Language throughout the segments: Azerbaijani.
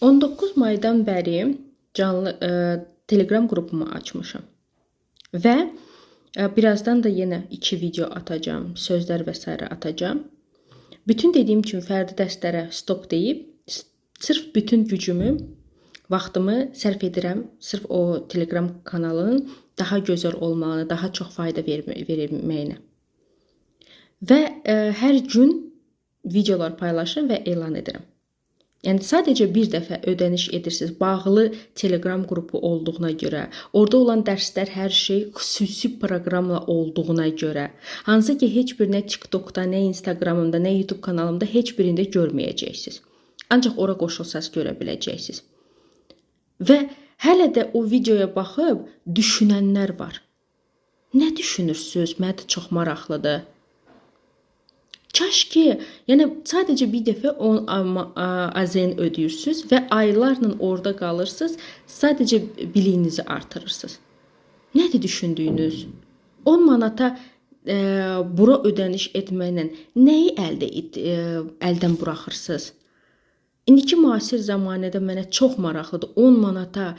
19 maydan bəri canlı Telegram qrupumu açmışam. Və birazdan da yenə 2 video atacağam, sözlər və sairə atacağam. Bütün dediyim kimi fərdi dərslərə stop deyib, sırf bütün gücümü, vaxtımı sərf edirəm sırf o Telegram kanalının daha gözəl olmağına, daha çox fayda verməyinə. Və hər gün videolar paylaşıram və elan edirəm. Yəni sadəcə bir dəfə ödəniş edirsiniz, bağlı Telegram qrupu olduğuna görə, orada olan dərslər, hər şey xüsusi proqramla olduğuna görə, hansı ki heç bir nə TikTokda, nə Instagramımda, nə YouTube kanalımda heç birində görməyəcəksiniz. Ancaq ora qoşulsanız görə biləcəksiniz. Və hələ də o videoya baxıb düşünənlər var. Nə düşünürsüz? Mənə də çox maraqlıdır. Kaş ki, yəni sadəcə bir dəfə 10 AZN ödəyirsiniz və aylarla orada qalırsınız, sadəcə biliyinizi artırırsınız. Nədir düşündüyünüz? 10 manata bura ödəniş etməklə nəyi əldən buraxırsınız? İndiki müasir zəmanədə mənə çox maraqlıdır. 10 manata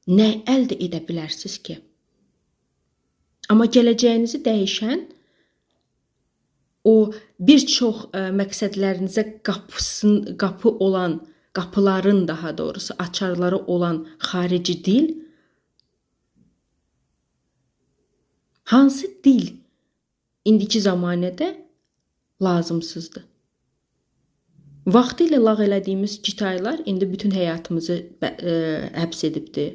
nə əldə edə bilərsiniz ki? Amma gələcəyinizi dəyişən o bir çox məqsədlərinizə qapı olan, qapıların daha doğrusu açarları olan xarici dil, hansı dil indiki zəmanədə lazımsızdır? Vaxtilə lağ elədiyimiz Kitaylar indi bütün həyatımızı həbs edibdir.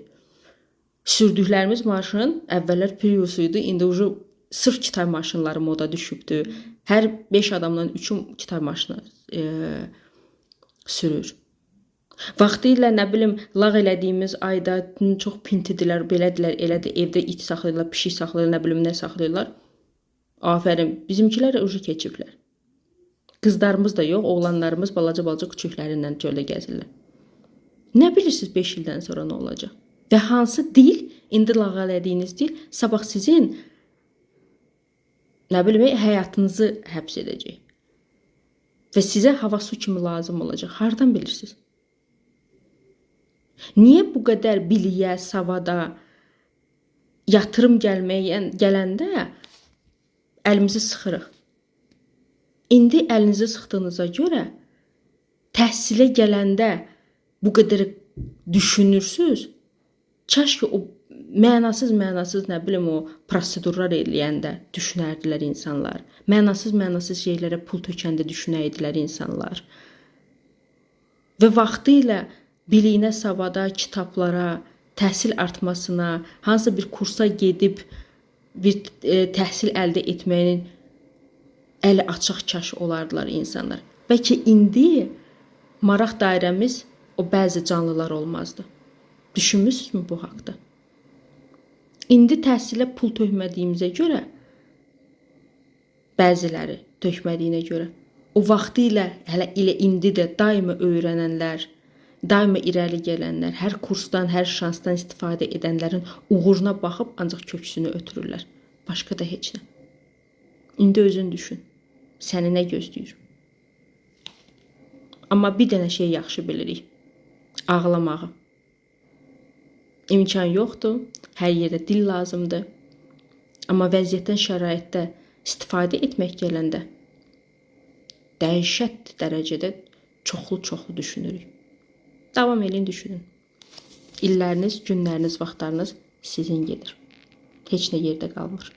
Sürdüklərimiz maşın əvvəllər Prius idi, indi ucu sırf Kitay maşınları moda düşübdür. Hər 5 adamdan 3-ü Kitay maşını sürür. Vaxtilə nə bilim lağ elədiyimiz ayda çox pintidirlər, belədilər, elədir, evdə it saxlayırlar, pişik saxlayırlar, nə bilim nə saxlayırlar. Afərin, bizimkilər ucu keçiblər. Qızlarımız da yox, oğlanlarımız balaca-balaca küçüklərindən çöldə gəzirlər. Nə bilirsiniz 5 ildən sonra nə olacaq? Və hansı dil, indi lağ elədiyiniz dil, sabah sizin nə bilim, həyatınızı həbs edəcək. Və sizə hava su kimi lazım olacaq. Hardan bilirsiniz? Niyə bu qədər biliyə, savada yatırım gələndə əlimizi sıxırıq? İndi əlinizi sıxdığınıza görə təhsilə gələndə bu qədər düşünürsünüz. Kaş ki o mənasız nə bilim o prosedurlar eləyəndə düşünərdilər insanlar. Mənasız şeylərə pul tökəndə düşünəydilər insanlar. Və vaxtilə biliyinə, savada, kitablara, təhsil artmasına, hansısa bir kursa gedib bir təhsil əldə etməyin əli açıq kaş olardılar insanlar. Bəlkə indi maraq dairəmiz o bəzi canlılar olmazdı. Düşünmüsünüzmü bu haqda? İndi təhsilə pul tökmədiyimizə görə, bəziləri tökmədiyinə görə, o vaxtilə hələ elə indi də daima öyrənənlər, daima irəli gələnlər, hər kursdan, hər şansdan istifadə edənlərin uğuruna baxıb ancaq köksünü ötürürlər. Başqa da heç nə. İndi özün düşün. Səni nə gözləyir? Amma bir dənə şey yaxşı bilirik. Ağlamağı. İmkan yoxdur. Hər yerdə dil lazımdır. Amma vəziyyətdən, şəraitdə istifadə etmək gələndə dəhşət dərəcədə çoxlu-çoxlu düşünürük. Davam eləyin, düşünün. İlləriniz, günləriniz, vaxtlarınız sizin gedir. Heç nə yerdə qalmır.